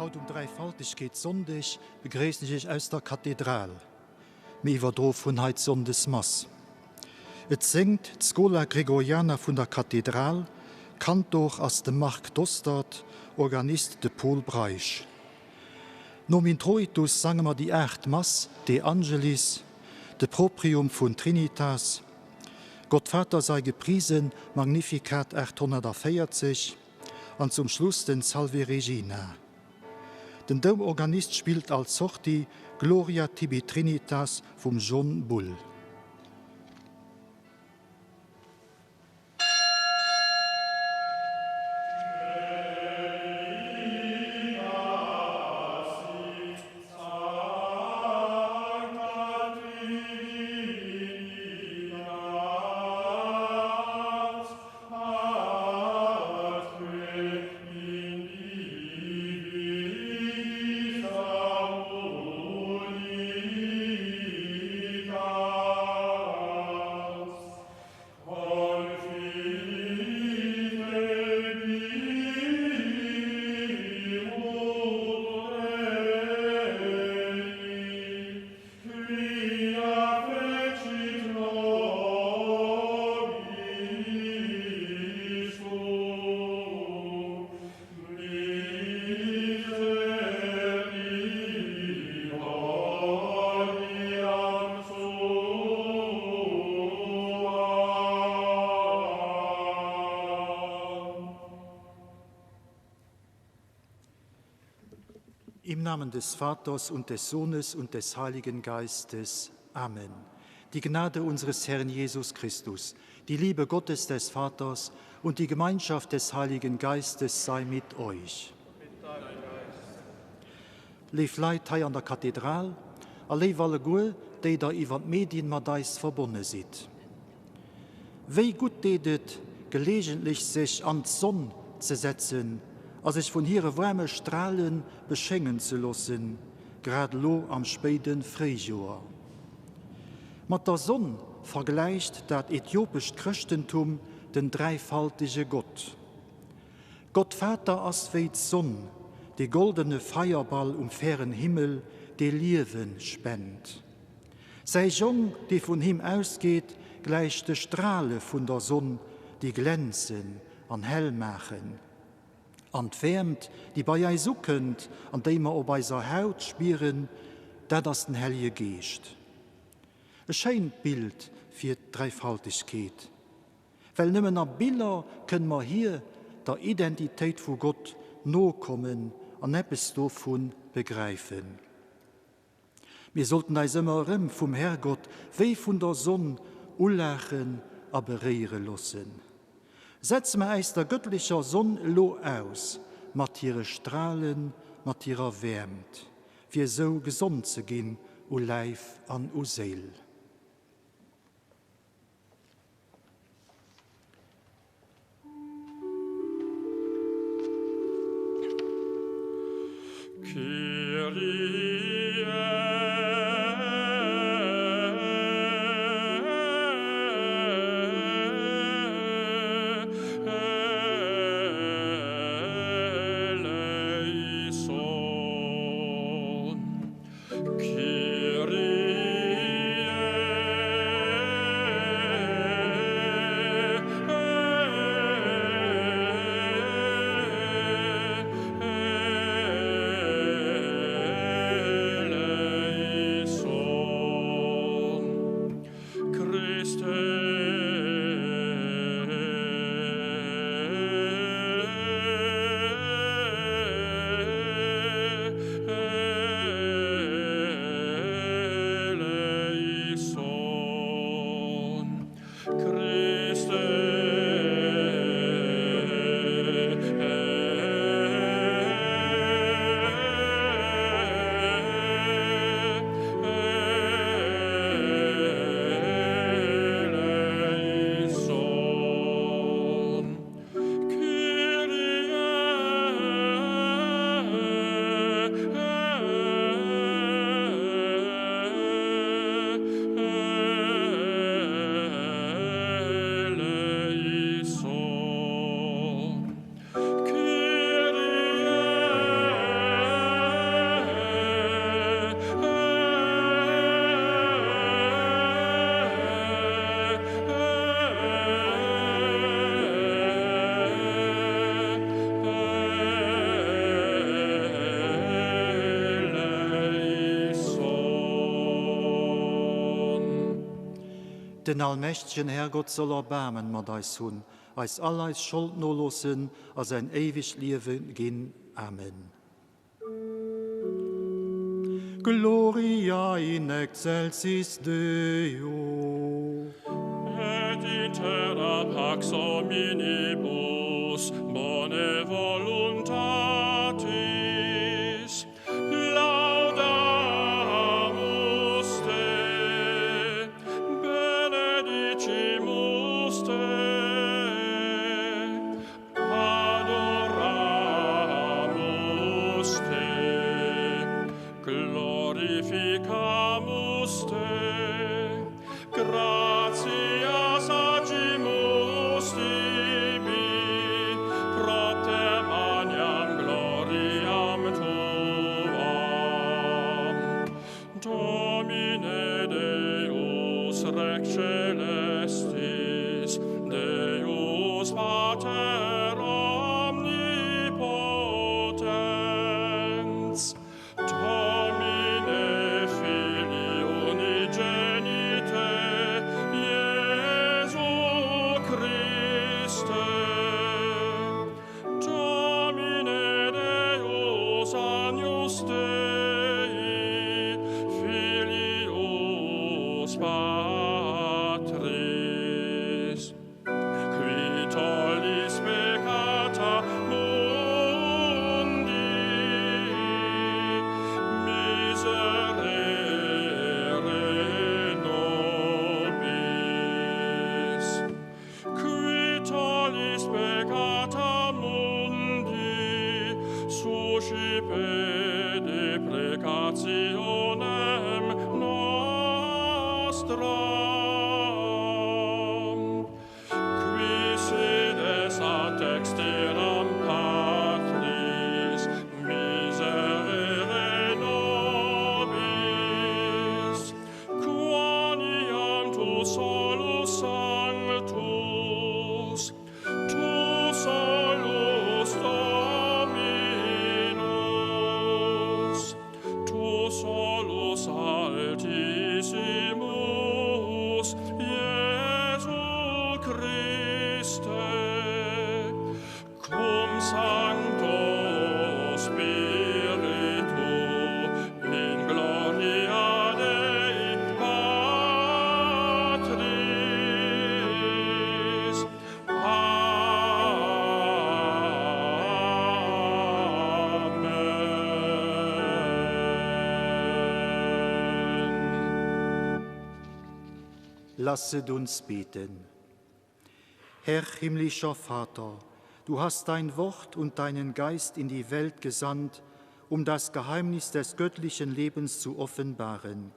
Haut um Dräifaltegkeetssonndeg begréissen ech Iech aus der Kathedral. Mir iwwerdroe vun hei d'Sonndesmass. Et séngt d'Schola Gregoriana vun der Kathedral, Kantor ass de Marc Dostert, Organist de Pol Breisch. Nom Introitus sange mer déi aacht Mass, De Angelis, de Proprium vun Trinitas, Gott Vater sei gepriesen, Magnificat 840, an zum Schluss den Salve Regina. Den Doumorganist spillt als Sortie Gloria tibi Trinitas vum John Bull. Im Namen des Vaters und des Sohnes und des Heiligen Geistes. Amen. Die Gnade unseres Herrn Jesus Christus, die Liebe Gottes des Vaters und die Gemeinschaft des Heiligen Geistes sei mit euch. Léif Leit hei an der Kathedral a léif alleguer, déi der iwwer d'Medien mat eis verbonne sidd. Wéi gutt deet et, geleegentlech sech an d'Sonn ze setzen a sech vun hire waarme Strale beschéngen ze loossen, grad elo am spéide Fréijoer. Mat der Sonn vergläicht dat äthiopescht Chrëschtentum den dräifaltege Gott. Gott Vater ass wéi d'Sonn, dee goldene Feierball um fären Himmel, dee Liewe spent. Säi Jong, dee vun him ausgeet, gläicht de Strale vun der Sonn, déi glänzen an hell maachen. An d'Wäermt, déi bei eis ukënnt an déi mer op eiser Haut spieren, dat ass den Hellege Geescht. E schéint Bild fir d'Dräifaltegkeet, well nëmmen a Biller kënne mer hir, der Identitéit vu Gott, nokommen an eppes dovu begräifen. Mir sollten eis ëmmer erëm vum Herrgott wéi vun der Sonn ulaachen a beréiere loossen. Setze mer äis der gëttlecher Sonn elo aus, mat hire Stralen, mat hirer Wäermt, fir esou gesond ze ginn u Läif an u Séil. Kyrie eleison. Kyrie. Den allmächtegen Herrgott soll Erbaarmen mat eis hunn, eis all eis Schold noloossen a säin éiwegt Liewe ginn. Amen. Gloria in excelsis Deo. Et in terra pax hominibus bone voluntatis. Laudamus te, benedicimus te, adoramus te, glorificamus te, gratias agimus tibi, propter magnam gloriam tuam. Domine Deus, Rex Celestis, Deus Pater omnipotens, Domine Filii unigenite, Iesu Christe, Domine Deus Agnus Dei, Filius Patris, qui tollis peccata mundi, miserere nobis. Qui tollis peccata mundi, suscipe deprecationem nostram. Qui sedes ad dexteram Patris, miserere nobis. Quoniam tu solus sanctus, tu solus Dominus, tu solus altissimus, Iesu Christe, cum Sancto Spiritu, in gloria Dei Patris. Amen. Lasset uns beten. Herr himmlischer Vater, du hast dein Wort und deinen Geist in die Welt gesandt, um das Geheimnis des göttlichen Lebens zu offenbaren.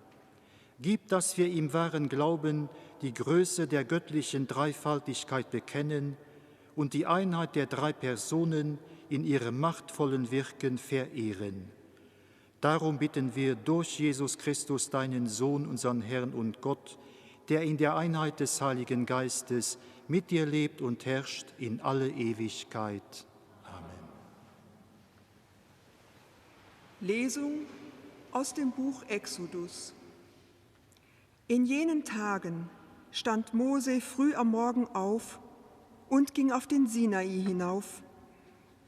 Gib, dass wir im wahren Glauben die Größe der göttlichen Dreifaltigkeit bekennen und die Einheit der drei Personen in ihrem machtvollen Wirken verehren. Darum bitten wir durch Jesus Christus, deinen Sohn, unseren Herrn und Gott, der in der Einheit des Heiligen Geistes mit dir lebt und herrscht in alle Ewigkeit. Amen. Lesung aus dem Buch Exodus. In jenen Tagen stand Mose früh am Morgen auf und ging auf den Sinai hinauf,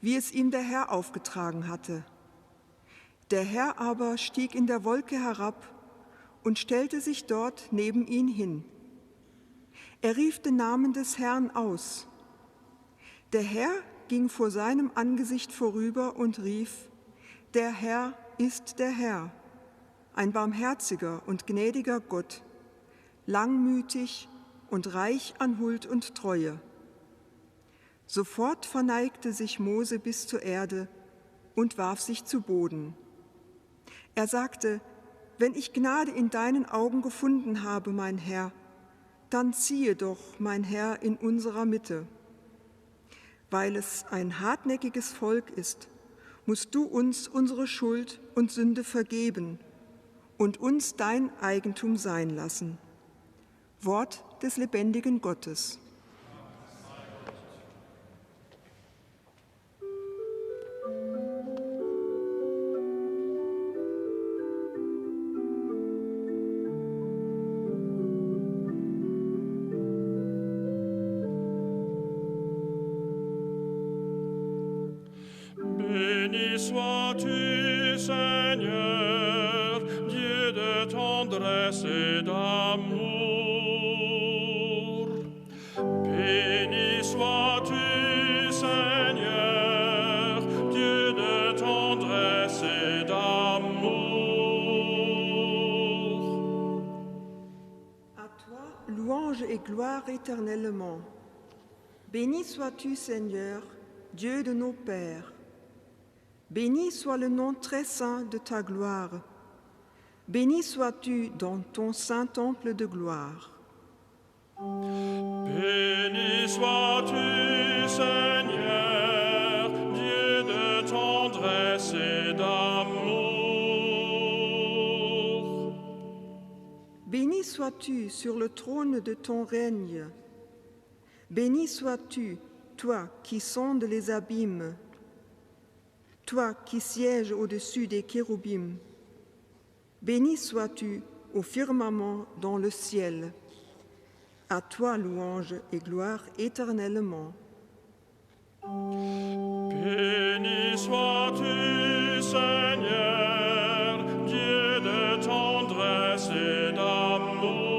wie es ihm der Herr aufgetragen hatte. Der Herr aber stieg in der Wolke herab und stellte sich dort neben ihn hin. Er rief den Namen des Herrn aus. Der Herr ging vor seinem Angesicht vorüber und rief, Der Herr ist der Herr, ein barmherziger und gnädiger Gott, langmütig und reich an Huld und Treue. Sofort verneigte sich Mose bis zur Erde und warf sich zu Boden. Er sagte, Wenn ich Gnade in deinen Augen gefunden habe, mein Herr, dann ziehe doch, mein Herr, in unserer Mitte. Weil es ein hartnäckiges Volk ist, musst du uns unsere Schuld und Sünde vergeben und uns dein Eigentum sein lassen. Wort des lebendigen Gottes. sois-tu, Seigneur, Dieu de tendresse et d'amour. Béni sois-tu, Seigneur, Dieu de tendresse et d'amour. À toi, louange et gloire éternellement. Béni sois-tu, Seigneur, Dieu de nos pères. Béni soit le nom très saint de ta gloire. Béni sois-tu dans ton saint temple de gloire. Béni sois-tu, Seigneur, Dieu de tendresse et d'amour. Béni sois-tu sur le trône de ton règne. Béni sois-tu, toi qui sondes les abîmes, toi qui sièges au-dessus des kérubims. Béni sois-tu au firmament dans le ciel. À toi louange et gloire éternellement. Béni sois-tu, Seigneur, Dieu de tendresse et d'amour.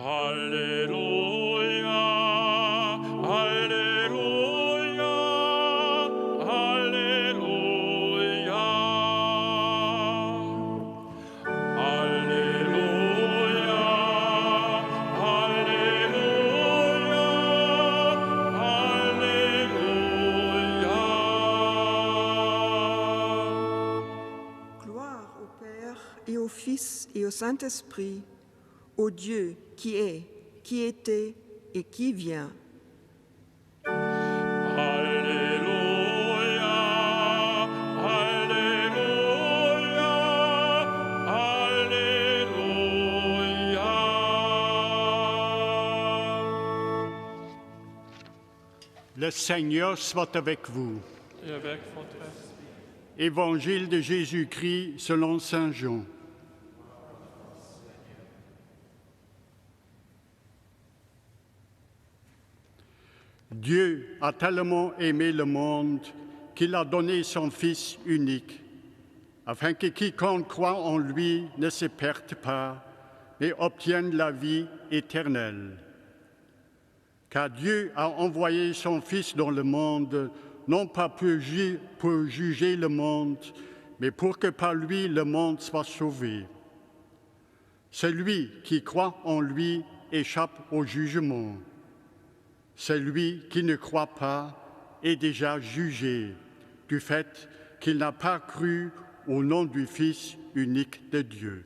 Alleluia, Alleluia, Alleluia. Alleluia, Alleluia, Alleluia. Gloire au Père et au Fils et au Saint-Esprit, au Dieu qui est, qui était et qui vient. Alleluia, Alleluia, Alleluia. Le Seigneur soit avec vous. Et avec votre esprit. Évangile de Jésus-Christ selon Saint Jean. Dieu a tellement aimé le monde qu'il a donné son Fils unique, afin que quiconque croit en lui ne se perde pas, mais obtienne la vie éternelle. Car Dieu a envoyé son Fils dans le monde, non pas pour, ju pour juger le monde, mais pour que par lui le monde soit sauvé. Celui qui croit en lui échappe au jugement. Celui qui ne croit pas est déjà jugé du fait qu'il n'a pas cru au nom du Fils unique de Dieu.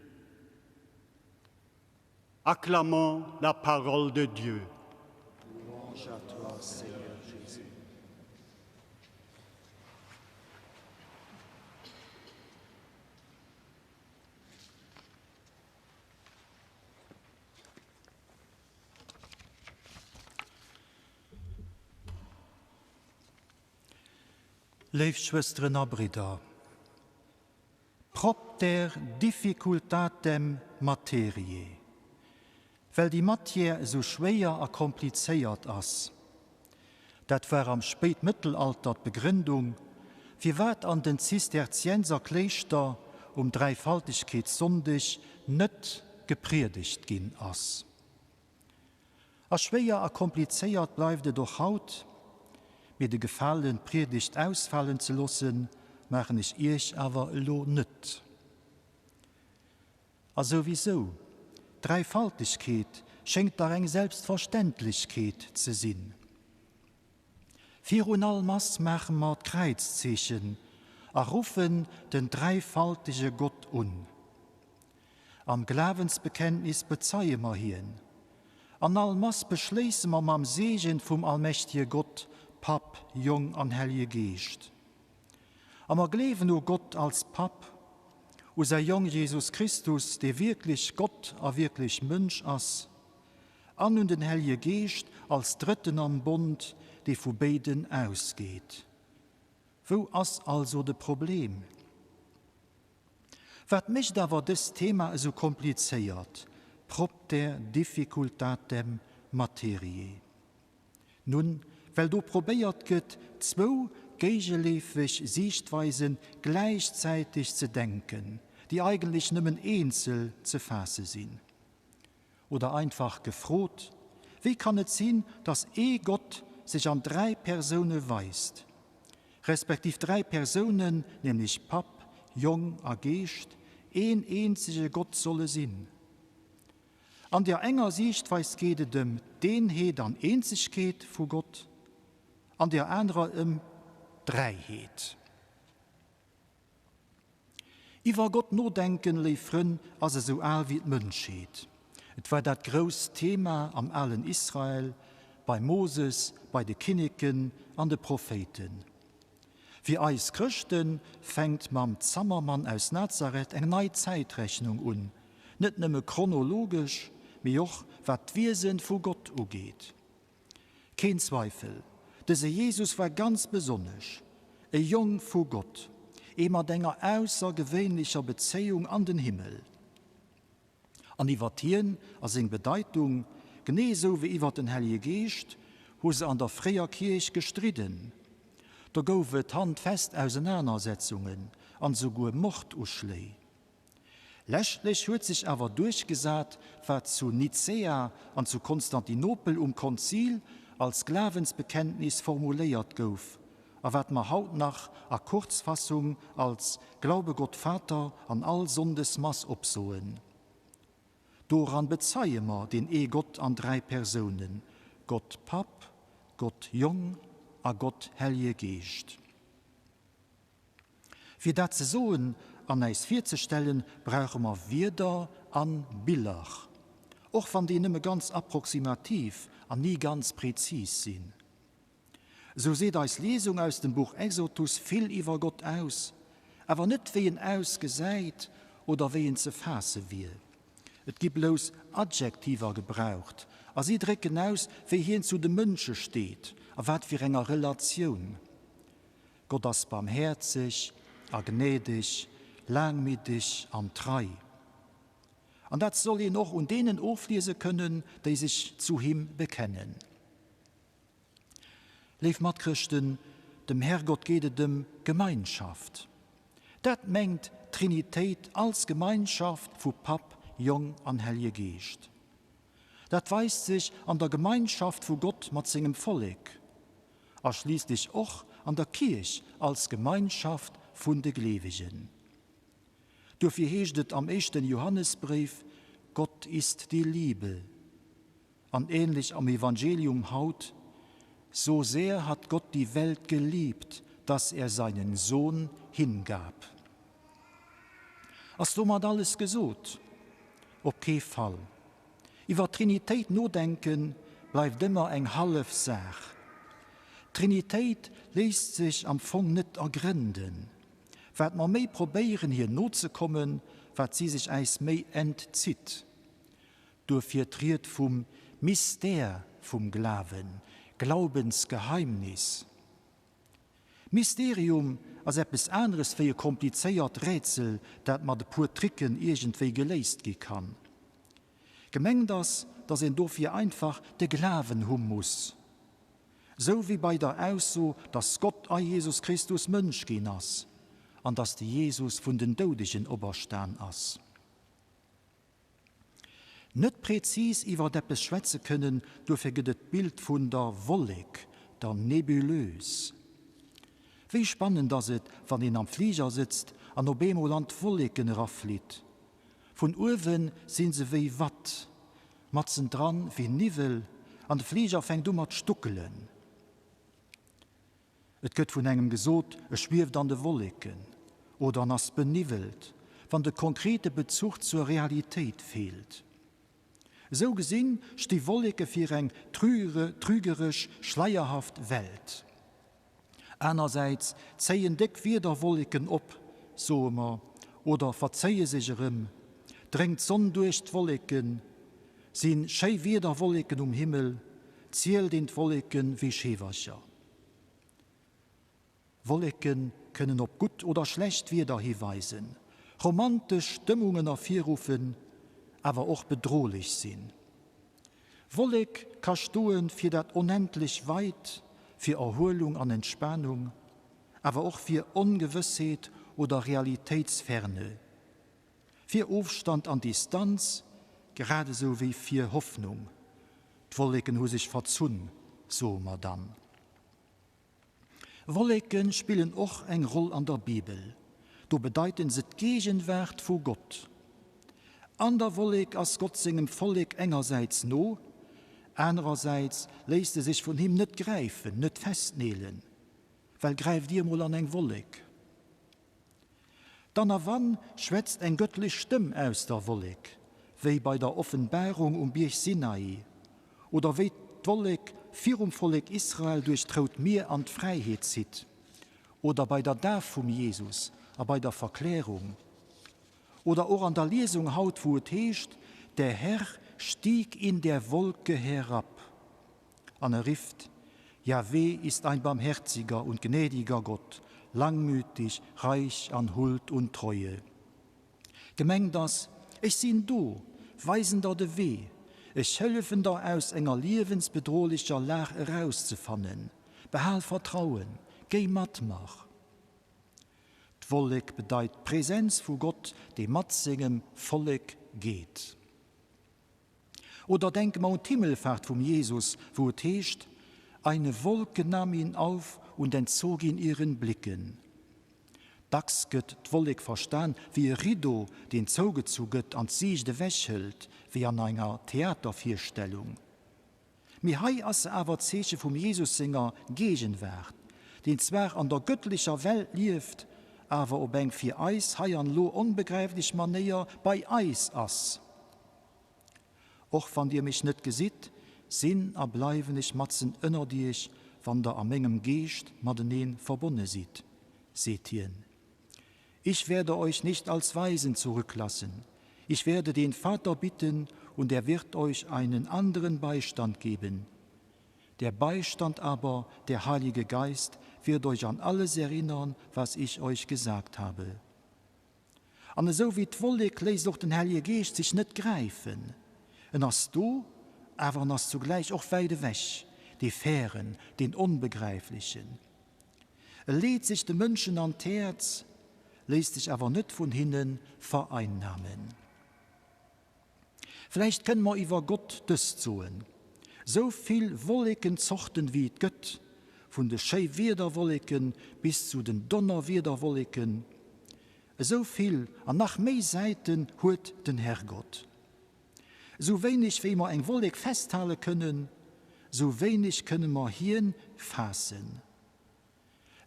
Acclamons la parole de Dieu. Louange à toi, Seigneur Jésus. Léif Schwësteren a Bridder, propter difficultatem materiae, well déi Matière esou schwéier a komplizéiert ass. Dat war am Spéitmëttelalter d'Begrëndung, firwat an den Zisterzienserkléischter um Dräifaltegkeetssonndeg net gepriedegt ginn ass. A schwéier a komplizéiert bleift et och haut, mee de Gefalen d'Priedegt ausfalen ze loossen, maachen ech Iech awer elo net. A souwisou, d'Dräifaltegkeet schéngt dach eng Selbstverständlechkeet ze sinn. Virun all Mass maache mer d'Kräizzeechen a ruffen den dräifaltege Gott un. Am Glawensbekenntnis bezeie mer hien. An all Mass beschléisse mer mam Seegen vum allmächtige Gott, Papp, Jong an Hellje Geescht. A mer gleewen u Gott als Papp, u säi Jong Jesus Christus, dee wierklech Gott a wierklech Mënsch ass, an un den Hellje Geescht als Drëtten am Bond, dee vu béiden ausgeet. Wou ass also de Problem? Wat mécht awer dëst Thema esou komplizéiert, propter difficultatem materiae? Nun, well do probéiert gëtt, zwou géigeleefeg Siichtweise gläichzäiteg ze denken, déi eigentlech nëmmen eenzel ze faasse sinn. Oder einfach gefrot, Wéi kann et sinn, datt ee Gott sech an 3 Persoune weist, respektiv 3 Persounen, nämlech Papp, Jong a Geescht, een eenzege Gott solle sinn? An der enger Siichtweis geet et ëm d'Eenheet an Eenzegkeet vu Gott, an der anerer ëm d'Dräiheet. Iwwer Gott nodenken, léif Frënn, ass esou al wéi d'Mënschheet. Et war dat grousst Thema am alen Israel, beim Moses, bei de Kinneken an de Prophéiten. Fir eis Chrëschte fänkt mam Zammermann aus Nazareth eng nei Zäitrechnung un, net nëmme chronologesch, mee och wat d'Wiesen vu Gott ugeet. Keen Zweifel, dëse Jesus war ganz besonnesch, e Jong vu Gott, ee mat enger aussergewéinlecher Bezéiung an den Himmel. An iwwert hien a seng Bedeitung, genee esou wéi iwwert den Hellege Geescht, hu se an der fréier Kierch gestridden. Do gouf et handfest Ausenanersetzungen an esouguer Morduschléi. Leschtlech huet sech awer duerchgesat, wat zu Nicäa an zu Konstantinopel um Konzil als Glawensbekenntnis formuléiert gouf a wat mer haut nach a Kurzfassung als Glaube Gott Vater an all Sonndesmass opsoen. Doran bezeie mer deen ee Gott an 3 Persounen, Gott Papp, Gott Jong a Gott Hellje Geescht. Fir dat ze soen an äis virzestellen, brauche mer Wierder an Biller, och wann déi nëmme ganz approximativ an ni ganz prezis sinn. Esou seet eis Liesung aus dem Buch Exodus vill iwwer Gott aus, awer net wéi en ausgesäit oder wéi en ze faasse wier. Et gi blouss Adjektiver gebraucht a si drécken aus, wéi hien zu de Mënsche steet, a wat fir enger Relatioun. Gott ass barmhäerzeg a gnädeg, laangmiddeg an trei. An dat soll een och un deenen ofliese kënnen, déi sech zu him bekennen. Léif Matchrëschten, dem Herrgott geet et ëm Gemeinschaft. Dat mengt d'Trinitéit als Gemeinschaft vu Papp, Jong an Hellje Geescht. Dat weist sech an der Gemeinschaft vu Gott mat sengem Vollek a schliisslech och an der Kierch als Gemeinschaft vun de Gleewegen. Duerfir heescht et am éischten Johannesbréif, Gott ist die Liebe. An ähnlech am Evangelium haut, So sehr hat Gott die Welt geliebt, dass er seinen Sohn hingab. Ass domat alles gesot? Op kee Fall. Iwwer d'Trinitéit nodenken bleift ëmmer eng hallef Saach. D'Trinitéit léisst sech am Fong net ergrënden. Wat mer méi probéieren hir nozekommen, wat si sech äis méi entzitt. Duerfir d'Ried vum Mystère vum Glawen, Glaubensgeheimnis. Mysterium ass eppes aneres wéi e komplizéiert Rätsel, dat mat e puer Tricken iergendwéi geléist gi kann. Gemengt ass, dass een dofir einfach de Glawen hu muss. Sou wéi bei der Ausso, dass Gott a Jesus Christus Mënsch ginn ass an dass de Jesus vun den Doudegen operstan ass. Net präzis iwwert eppes schwätze kënnen, duerfir gëtt et d'Bild vun der Wollek, der Nébuleuse. Wéi spannend ass et, wann een am Fliger sëtzt an op eemol an d'Wolleken eraflitt. Vun uewe si se wéi Watt, matzendran wéi Niwwel an de Fliger fänkt u mat stuckelen. Et gëtt vun engem gesot, e schwieft an de Wolleken oder en ass beniwwelt, wann de konkrete Bezuch zur Realitéit feelt. Esou gesinn sti Wolleke fir eng trügeresch, schleierhaft Welt. Anersäits zéien déck Wiederwolleken op, soe mer, oder verzéie sech erëm. Dréngt d'Sonn duerch d'Wolleken, si schéi Wiederwolleken um Himmel, zielt een d'Wolleke wéi Scheewercher. Wolleke kënnen op gutt oder schlecht Wieder hiweisen, romantesch Stëmmungen ervirruffen, awer och bedrohlech sinn. Wollek ka stoe fir dat onendlech Weit, fir Erhuelung an Entspanung, awer och fir Ongewëssheet oder Realitéitsferne, fir Ofstand an Distanz, grad esou wéi fir Hoffnung. D'Wolleken hu sech verzunn, soe mer dann. Wolleke spillen och eng Roll an der Bibel. Do bedeiten se d'Geegenwaart vu Gott. An der Wollek ass Gott sengem Vollek engersäits no, anerersäits léisst e sech vun him net gräifen, net festneelen. Well gräift dir emol an eng Wollek? Dann a wann schwätzt eng gëttlech Stëmm aus der Wollek, wéi bei der Offenbarung um Bierg Sinai, oder wéi d'Wollek virum Vollek Israel duerch d'Rout Mier an d'Fräiheet zitt, oder bei der Daf vum Jesus a bei der Verklärung, oder och an der Liesung haut, wou et heescht, Der Herr stieg in der Wolke herab. An e rifft, Jahwe ist ein barmherziger und gnädiger Gott, langmütig, reich an Huld und Treue. Gemengt ass, Ech sinn do, weisen der de Wee, ech hëllefen der aus enger liewensbedrohlecher Lag erauszefannen, behal Vertrauen, géi mat mer. D'Wollek bedeit d'Präsenz vu Gott, dee mat sengem Vollek geet. Oder denke mer un d'Himmelfaart vum Jesus, wou et heescht, Eine Wolke nahm ihn auf und entzog ihn ihren Blicken. Dacks gëtt d'Wollek verstan wéi e Rideau, deen zougezu gëtt an d'Siicht ewechhëlt, wéi an enger Theatervirstellung. Mee hei ass se awer d'Zeeche vum Jesus senger Geegenwaart, deen zwar an der gëttlecher Welt lieft, awer op eng fir eis hei an elo onbegräiflech Manéier bei eis ass. Och wann dir mech net gesitt, sinn a bleiwen ech matzen ënnert iech, wann der a mengem Geescht matenee verbonne sidd, seet hien. Ich werde euch nicht als Waisen zurücklassen. Ich werde den Vater bitten, und er wird euch einen anderen Beistand geben. Der Beistand aber, der Heilige Geist, wird euch an alles erinnern, was ich euch gesagt habe. An esou wéi d'Wollek léisst och den Hellege Geescht sech net gräifen. En ass do, awer en ass zugläich och wäit ewech, dee Fären, deen Onbegräiflechen. E leet sech de Mënschen an d'Häerz, léisst sech awer net vun hinne vereinnamen. Vläicht kënne mer iwwer Gott dëst soen, Sou vill Wollekenzorten wéi et gëtt, vun de Schéiwiederwolleken bis zu den Donnerwiederwolleken, esou vill an nach méi Säiten huet den Herrgott. Esou wéineg wéi mer eng Wollek festhale kënnen, esou wéineg kënne mer hien faassen.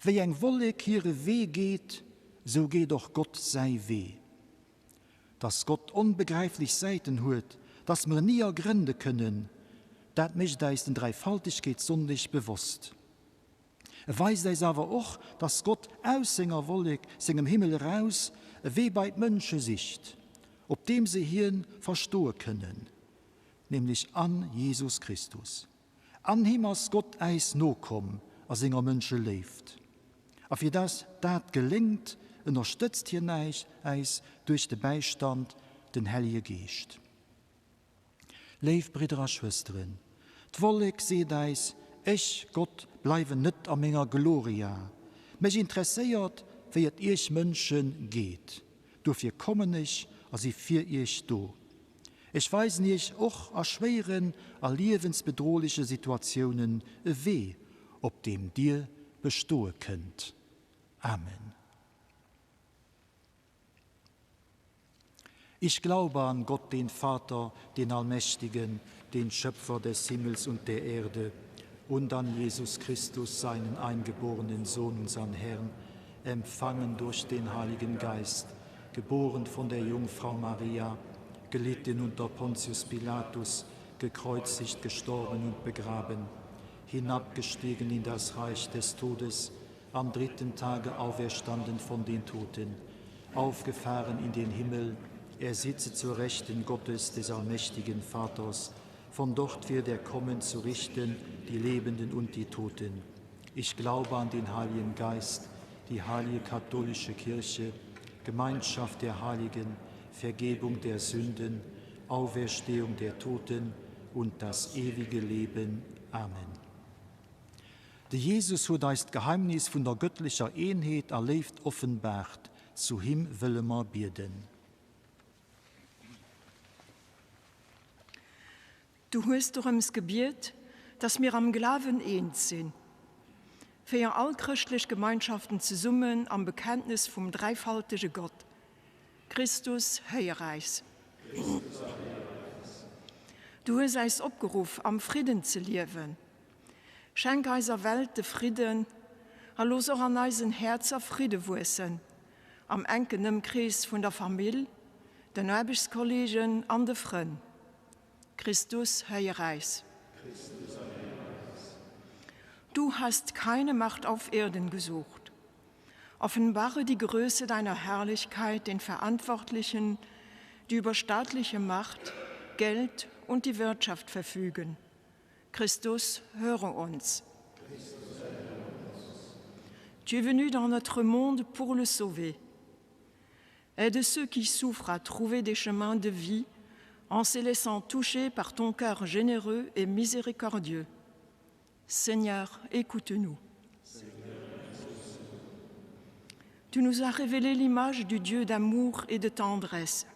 Wéi eng Wollek hire Wee geet, sou geet och Gott säi Wee. Dass Gott onbegräiflech Säiten huet, dass mer en ni ergrënde kënnen, dat mécht äis den Dräifaltegkeetssonndeg bewosst. E weist äis awer och, dass Gott aus senger Wollek, sengem Himmel eraus, e Wee bei d'Mënsche sicht, op deem se hien verstoe kënnen, nämlech an Jesus Christus. An him ass Gott äis nokomm a senger Mënscheléift. A fir dass dat geléngt, ënnerstëtzt hien äis duerch de Bäistand, den Hellege Geescht. Léif Bridder a Schwësteren, d'Wollek seet äis, Ech, Gott, bleiwen net a menger Gloria. Mech interesséiert, wéi et iech Mënsche geet. Dofir kommen ech a si fir iech do. Ech weisen iech och a schwéieren a liewensbedrohleche Situatiounen e Wee, op deem dir bestoe kënnt. Amen. Ich glaube an Gott, den Vater, den Allmächtigen, den Schöpfer des Himmels und der Erde, und an Jesus Christus, seinen eingeborenen Sohn, unseren Herrn, empfangen durch den Heiligen Geist, geboren von der Jungfrau Maria, gelitten unter Pontius Pilatus, gekreuzigt, gestorben und begraben, hinabgestiegen in das Reich des Todes, am dritten Tage auferstanden von den Toten, aufgefahren in den Himmel, er sitze zur Rechten Gottes des allmächtigen Vaters, von dort wird er kommen zu richten die Lebenden und die Toten. Ich glaube an den Heiligen Geist, die heilige katholische Kirche, Gemeinschaft der Heiligen, Vergebung der Sünden, Auferstehung der Toten und das ewige Leben. Amen. De Jesus huet eis d'Geheimnis vun der gëttlecher Eenheet a Léift offenbaart. Zu him wëlle mer bieden. Du hues dorëms gebiet, dass mir am Glawen eens sinn. Féier all chrëschtlech Gemeinschaften zesummen am Bekenntnes vum dräifaltege Gott. Christus, héier äis. Du hues äis opgeruff, am Fridden ze liewen. Schenk eiser Welt de Fridden a looss och an eisen Häerzer Fridde wuessen, am enken Ëmkrees vun der Famill, den Aarbechtskollegen an de Frënn. Christus, héier äis. Du hast keine Macht auf Erden gesucht. Offenbare die Größe deiner Herrlichkeit den Verantwortlichen, die über staatliche Macht, Geld und die Wirtschaft verfügen. Christus, höre uns. Tu es venu dans notre monde pour le sauver. Aide ceux qui souffrent à trouver des chemins de vie en se laissant toucher par ton cœur généreux et miséricordieux. Seigneur, écoute-nous. Tu nous as révélé l'image du Dieu d'amour et de tendresse.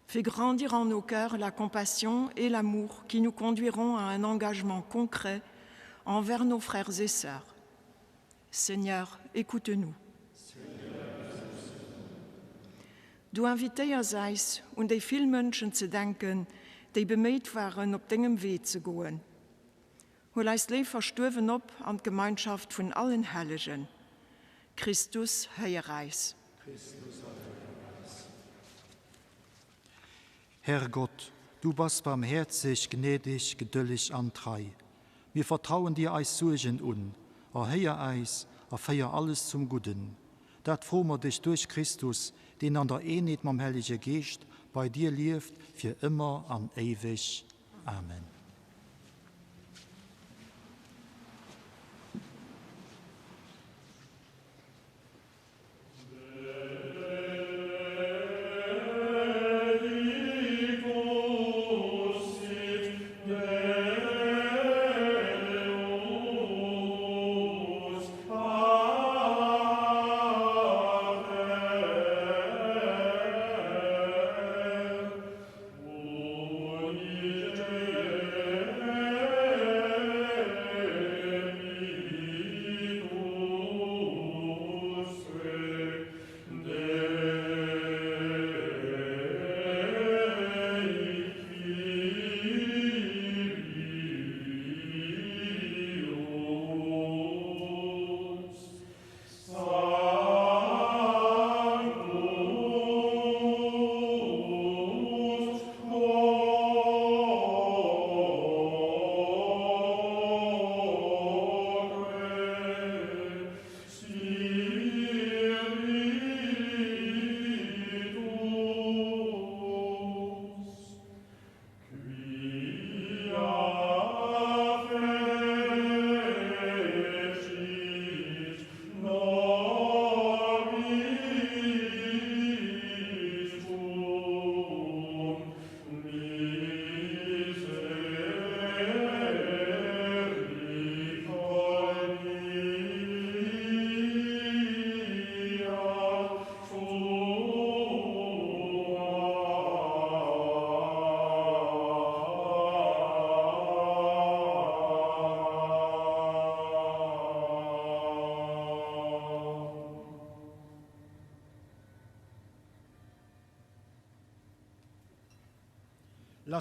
Fais grandir en nos cœurs la compassion et l'amour qui nous conduiront à un engagement concret envers nos frères et sœurs. Seigneur, écoute-nous. Du invitéiers eis, un déi vill Mënschen ze denken, déi beméit waren, op dengem Wee ze goen. Huel eis léif Verstuerwen op an d'Gemeinschaft vun allen Hellegen. Christus, héier eis. Christus, héier eis. Herr Gott, du bass barmhäerzeg, gnädeg, gedëlleg an trei. Mir vertrauen dir eis Suergen un. Erhéier eis a féier alles zum Gudden. Dat froe mer dech duerch Christus, deen an der Eenheet mam Hellege Geescht bei dir lieft fir ëmmer an éiweg. Amen.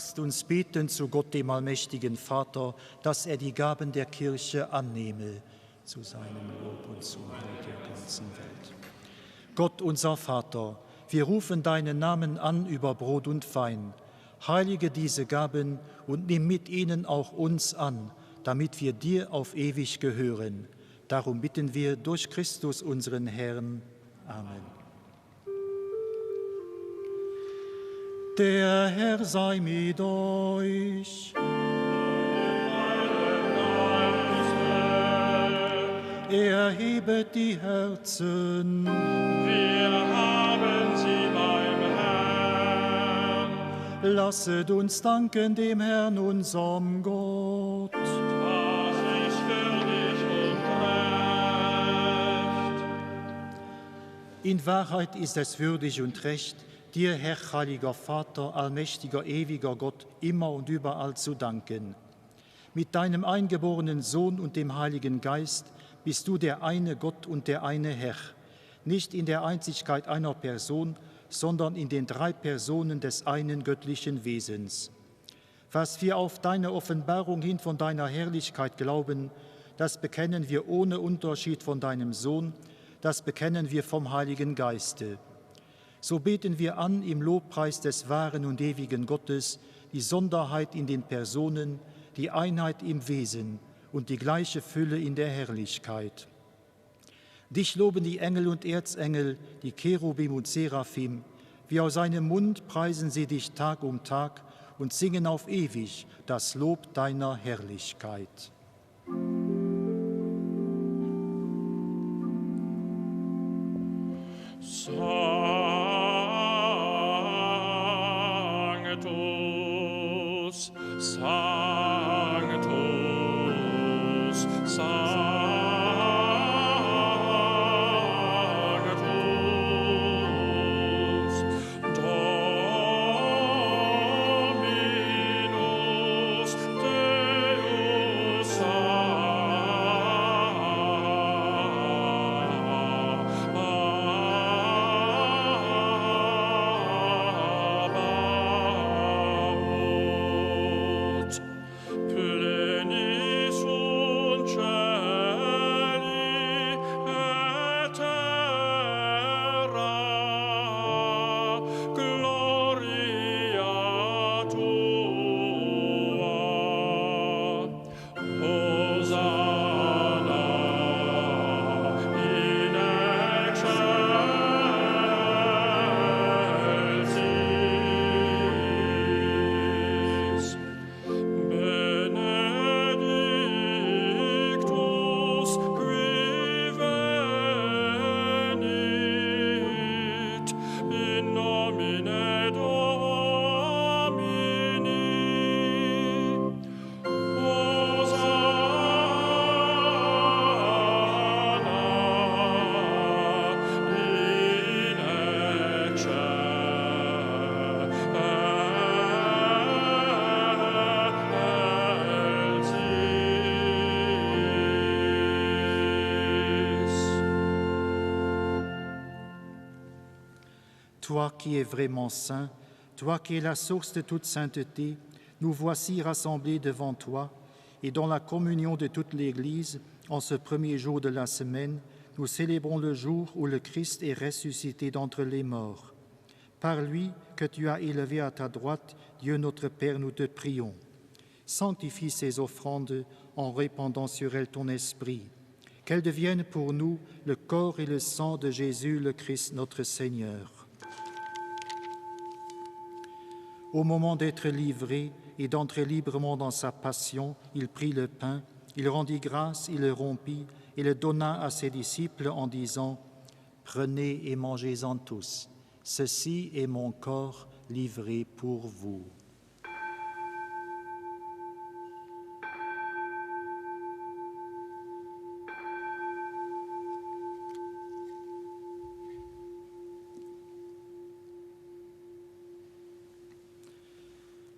Lasst uns beten zu Gott, dem allmächtigen Vater, dass er die Gaben der Kirche annehme zu seinem Lob und zum Heil der ganzen Welt. Gott, unser Vater, wir rufen deinen Namen an über Brot und Wein. Heilige diese Gaben und nimm mit ihnen auch uns an, damit wir dir auf ewig gehören. Darum bitten wir durch Christus unseren Herrn. Amen. Der Herr sei mit euch. Erhebet die Herzen. Wir haben sie beim Herrn. Lasset uns danken dem Herrn, unserem Gott. Das ist würdig und recht. In Wahrheit ist es würdig und recht, dir, Herr, heiliger Vater, allmächtiger, ewiger Gott, immer und überall zu danken. Mit deinem eingeborenen Sohn und dem Heiligen Geist bist du der eine Gott und der eine Herr, nicht in der Einzigkeit einer Person, sondern in den drei Personen des einen göttlichen Wesens. Was wir auf deine Offenbarung hin von deiner Herrlichkeit glauben, das bekennen wir ohne Unterschied von deinem Sohn, das bekennen wir vom Heiligen Geiste. So beten wir an im Lobpreis des wahren und ewigen Gottes die Sonderheit in den Personen, die Einheit im Wesen und die gleiche Fülle in der Herrlichkeit. Dich loben die Engel und Erzengel, die Cherubim und Seraphim, wie aus seinem Mund preisen sie dich Tag um Tag und singen auf ewig das Lob deiner Herrlichkeit. Sanctus, Sanctus, Sanctus. Dominus Deus Sabaoth. Pleni sunt celi et terra, gloria tua. Hosanna in excelsis. Benedictus qui venit in nomine Domini. Hosanna in excelsis. Toi qui es vraiment saint, toi qui es la source de toute sainteté, nous voici rassemblés devant toi et dans la communion de toute l'Église, en ce premier jour de la semaine, nous célébrons le jour où le Christ est ressuscité d'entre les morts. Par lui que tu as élevé à ta droite, Dieu notre Père, nous te prions. Sanctifie ces offrandes en répandant sur elles ton esprit, qu'elles deviennent pour nous le corps et le sang de Jésus le Christ notre Seigneur. Au moment d'être livré et d'entrer librement dans sa passion, il prit le pain, il rendit grâce, il le rompit et le donna à ses disciples en disant: Prenez et mangez-en tous, ceci est mon corps livré pour vous.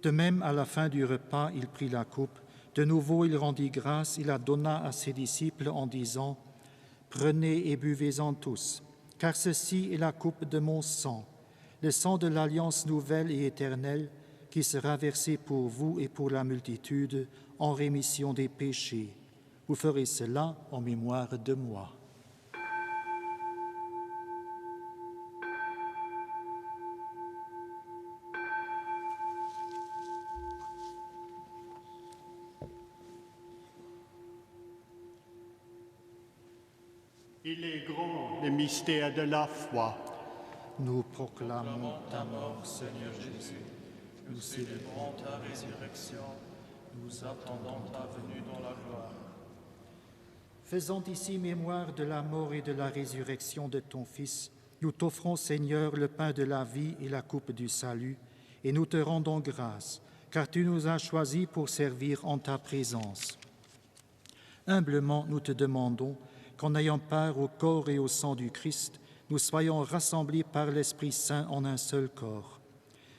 De même, à la fin du repas, il prit la coupe. De nouveau, il rendit grâce, il la donna à ses disciples en disant: Prenez et buvez-en tous, car ceci est la coupe de mon sang, le sang de l'alliance nouvelle et éternelle, qui sera versé pour vous et pour la multitude en rémission des péchés. Vous ferez cela en mémoire de moi. Il est grand le mystère de la foi. Nous proclamons ta mort, Seigneur Jésus. Nous célébrons ta résurrection. Nous attendons ta venue dans la gloire. Faisant ici mémoire de la mort et de la résurrection de ton Fils, nous t'offrons, Seigneur, le pain de la vie et la coupe du salut, et nous te rendons grâce, car tu nous as choisis pour servir en ta présence. Humblement, nous te demandons qu'en ayant part au corps et au sang du Christ, nous soyons rassemblés par l'Esprit Saint en un seul corps.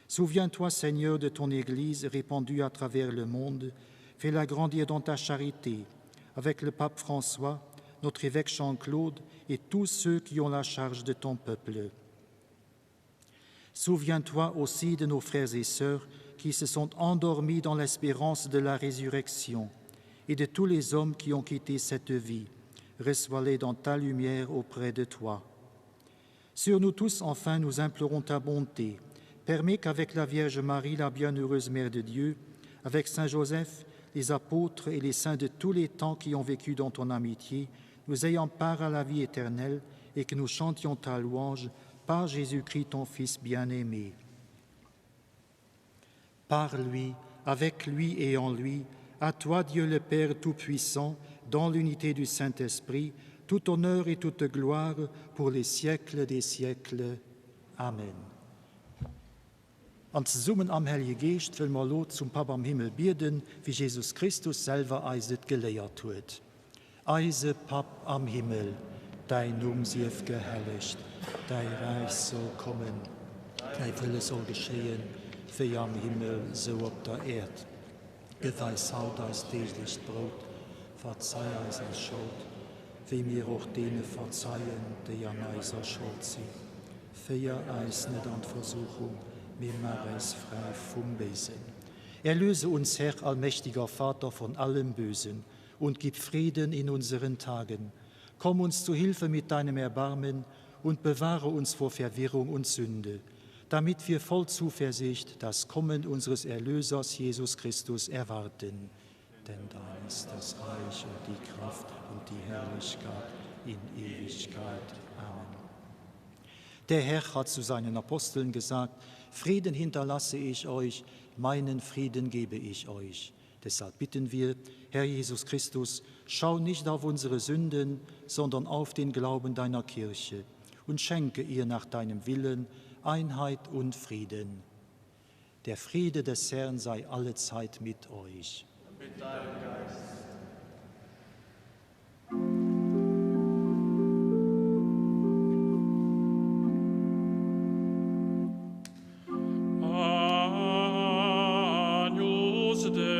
Souviens-toi, Seigneur, de ton Église répandue à travers le monde, fais-la grandir dans ta charité, avec le pape François, notre évêque Jean-Claude et tous ceux qui ont la charge de ton peuple. Souviens-toi aussi de nos frères et sœurs qui se sont endormis dans l'espérance de la résurrection et de tous les hommes qui ont quitté cette vie. Reçois-les dans ta lumière auprès de toi. Sur nous tous, enfin, nous implorons ta bonté. Permets qu'avec la Vierge Marie, la bienheureuse Mère de Dieu, avec Saint Joseph, les apôtres et les saints de tous les temps qui ont vécu dans ton amitié, nous ayons part à la vie éternelle et que nous chantions ta louange par Jésus-Christ, ton Fils bien-aimé. Par lui, avec lui et en lui, à toi Dieu le Père Tout-Puissant, dans l'unité du Saint-Esprit, tout honneur et toute gloire pour les siècles des siècles. Amen. An zesummen am Hellege Geescht wëlle mer elo zum Papp am Himmel bieden, wéi Jesus Christus selwer eis et geléiert huet. Eise Papp am Himmel, däin Numm sief gehellegt, däi Räich soll kommen, däi Wëlle soll geschéien, wéi am Himmel, sou op der Äerd. Gëff eis haut eist deeglecht Brout, verzei eis eis Schold, wéi mir och deene verzeien, déi an eiser Schold sinn. Féier eis net an d'Versuchung, mee maach eis fräi vum Béisen. Erlöse uns, Herr, allmächtiger Vater, von allem Bösen und gib Frieden in unseren Tagen. Komm uns zu Hilfe mit deinem Erbarmen und bewahre uns vor Verwirrung und Sünde, damit wir voll Zuversicht das Kommen unseres Erlösers Jesus Christus erwarten. Denn dein ist das Reich und die Kraft und die Herrlichkeit in Ewigkeit. Amen. Der Herr hat zu seinen Aposteln gesagt: Frieden hinterlasse ich euch, meinen Frieden gebe ich euch. Deshalb bitten wir, Herr Jesus Christus, schau nicht auf unsere Sünden, sondern auf den Glauben deiner Kirche und schenke ihr nach deinem Willen Einheit und Frieden. Der Friede des Herrn sei allezeit mit euch. Mit deinem Geist. Agnus Dei,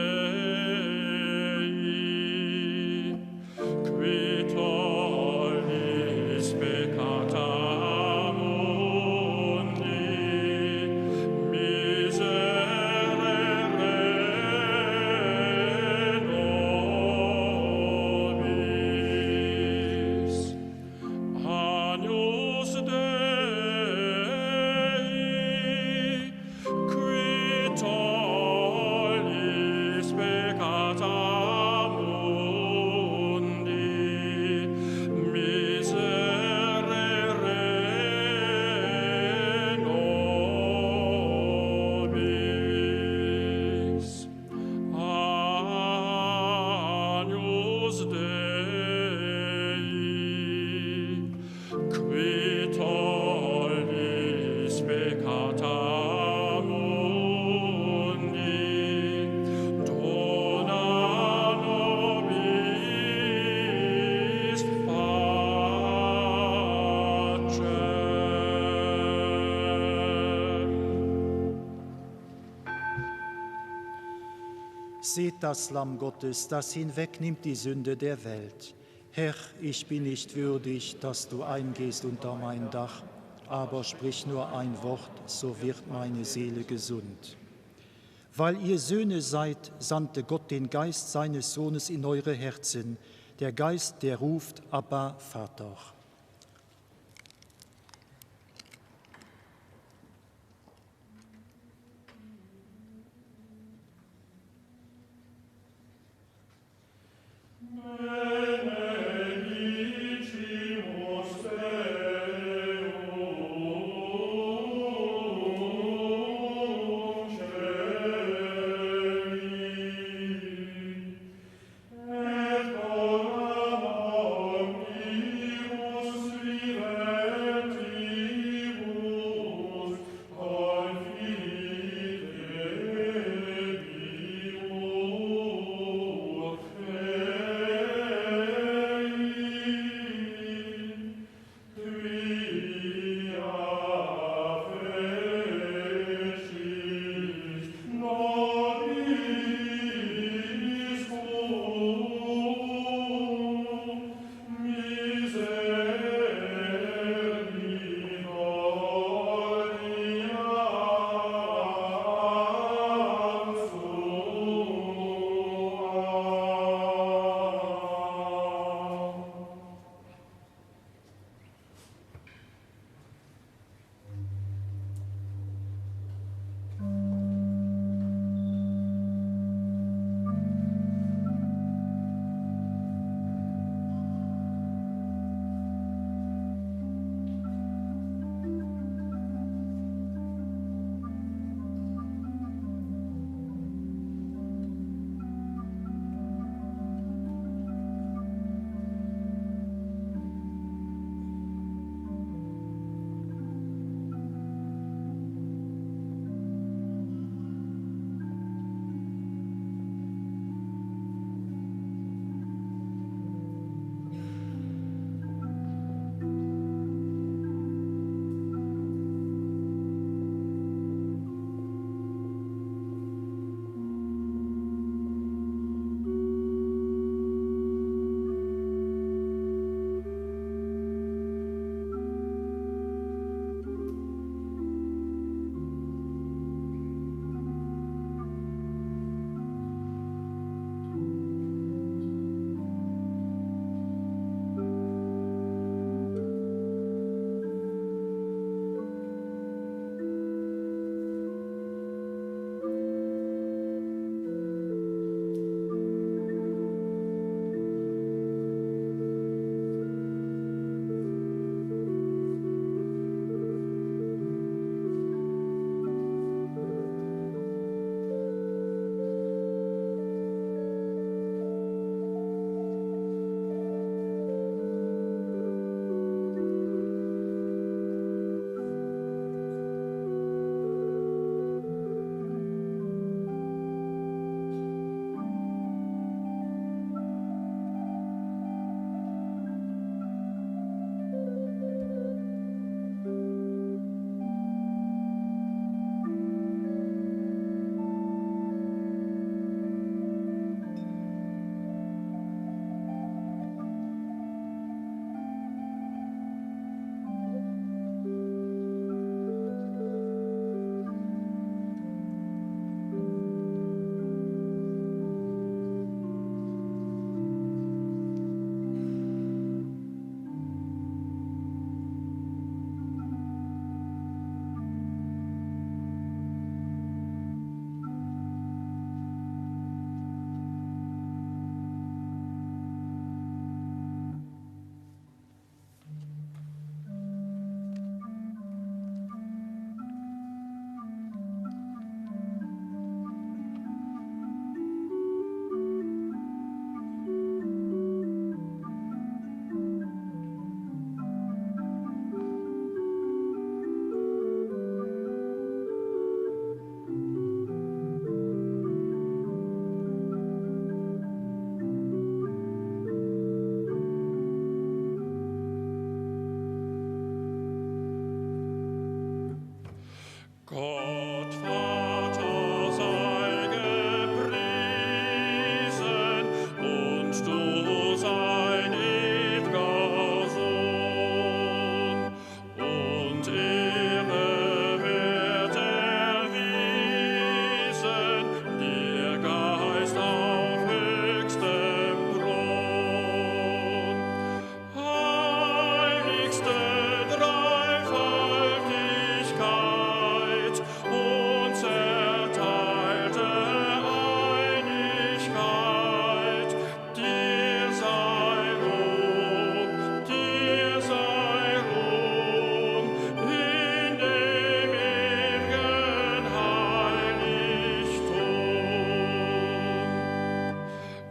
qui tollis peccata mundi, miserere nobis. Agnus Dei, qui tollis peccata mundi, miserere nobis. Agnus Dei, qui tollis peccata mundi, dona nobis pacem. Seht das Lamm Gottes, das hinwegnimmt die Sünde der Welt. Herr, ich bin nicht würdig, dass du eingehst unter mein Dach, aber sprich nur ein Wort, so wird meine Seele gesund. Weil ihr Söhne seid, sandte Gott den Geist seines Sohnes in eure Herzen, der Geist, der ruft, Abba, Vater. Benedicimus Deum celi, et ora nobis.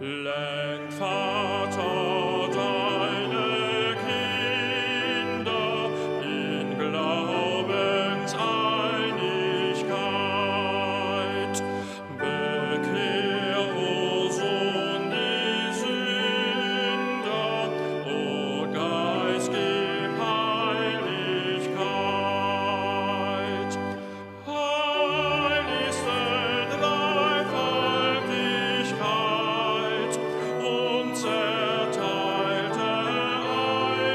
Lenk, Vater, deine Kinder in Glaubenseinigkeit. Bekehr, o Sohn, die Sünder, o Geist, gib Heiligkeit. Heiligste Dreifaltigkeit, unzerteilte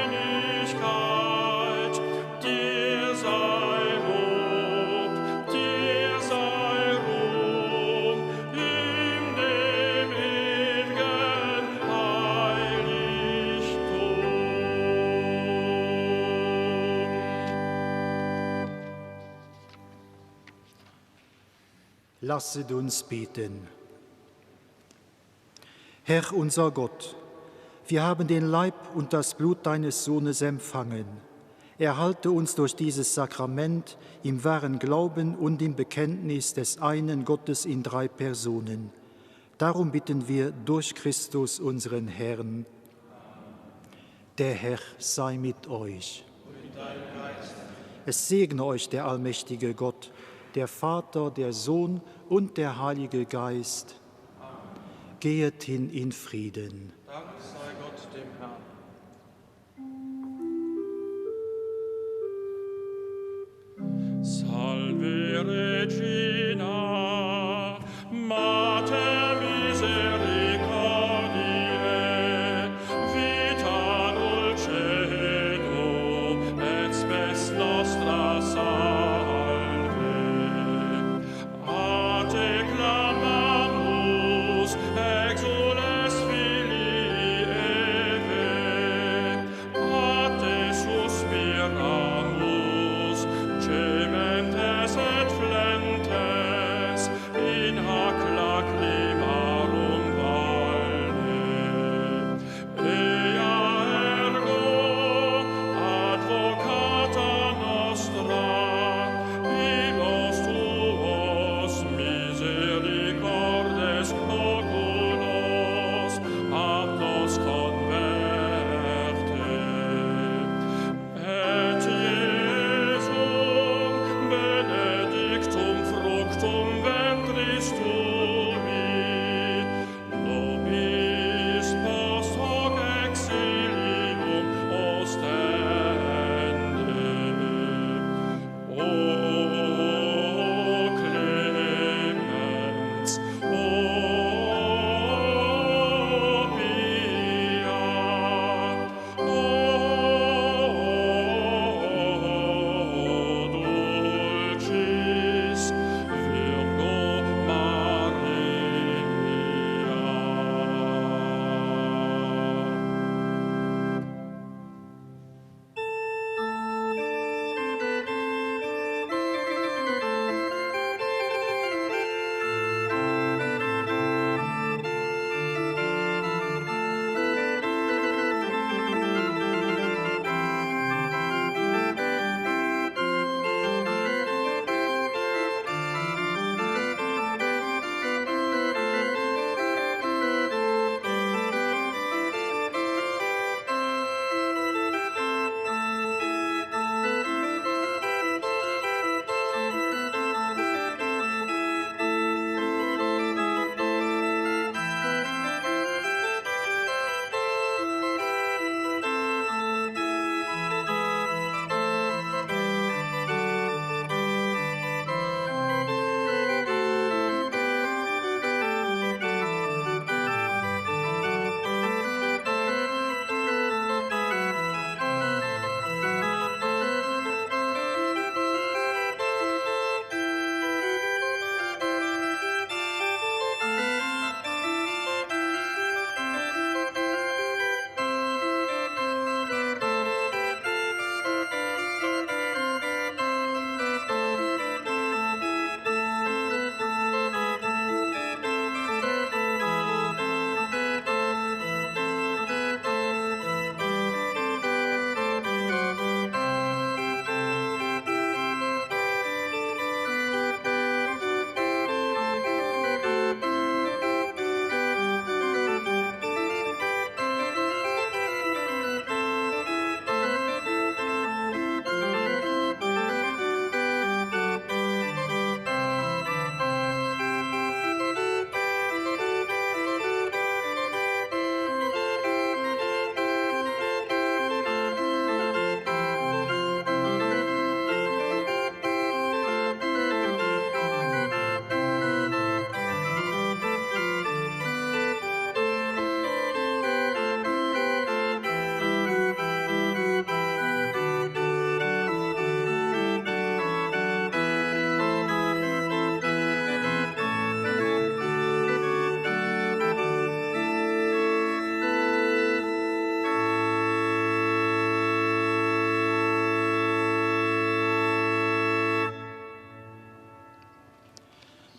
Einigkeit, dir sei Lob, dir sei Ruhm, in dem ew'gen Heiligtum. Lasset uns beten. Herr unser Gott, wir haben den Leib und das Blut deines Sohnes empfangen. Erhalte uns durch dieses Sakrament im wahren Glauben und im Bekenntnis des einen Gottes in drei Personen. Darum bitten wir durch Christus unseren Herrn. Der Herr sei mit euch. Es segne euch der allmächtige Gott, der Vater, der Sohn und der Heilige Geist. Amen. Gehet hin in Frieden. Dank sei Gott dem Herrn. Salve Regina, Mater misericordiae, vita dulcedo, et spes nostra salve. A te clamamus, exules filii Evae, a te suspiramus, gementes et flentes, in hac lacrima.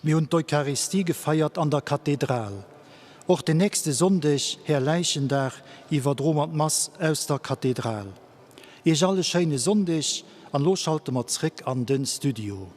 Mir hunn d'Eucharistie gefeiert an der Kathedral. Och den nächste Sonndeg, Härläichendag, iwwerdroe mer d'Mass aus der Kathedral. Iech all e schéine Sonndeg an elo schalte mer zréck an den Studio.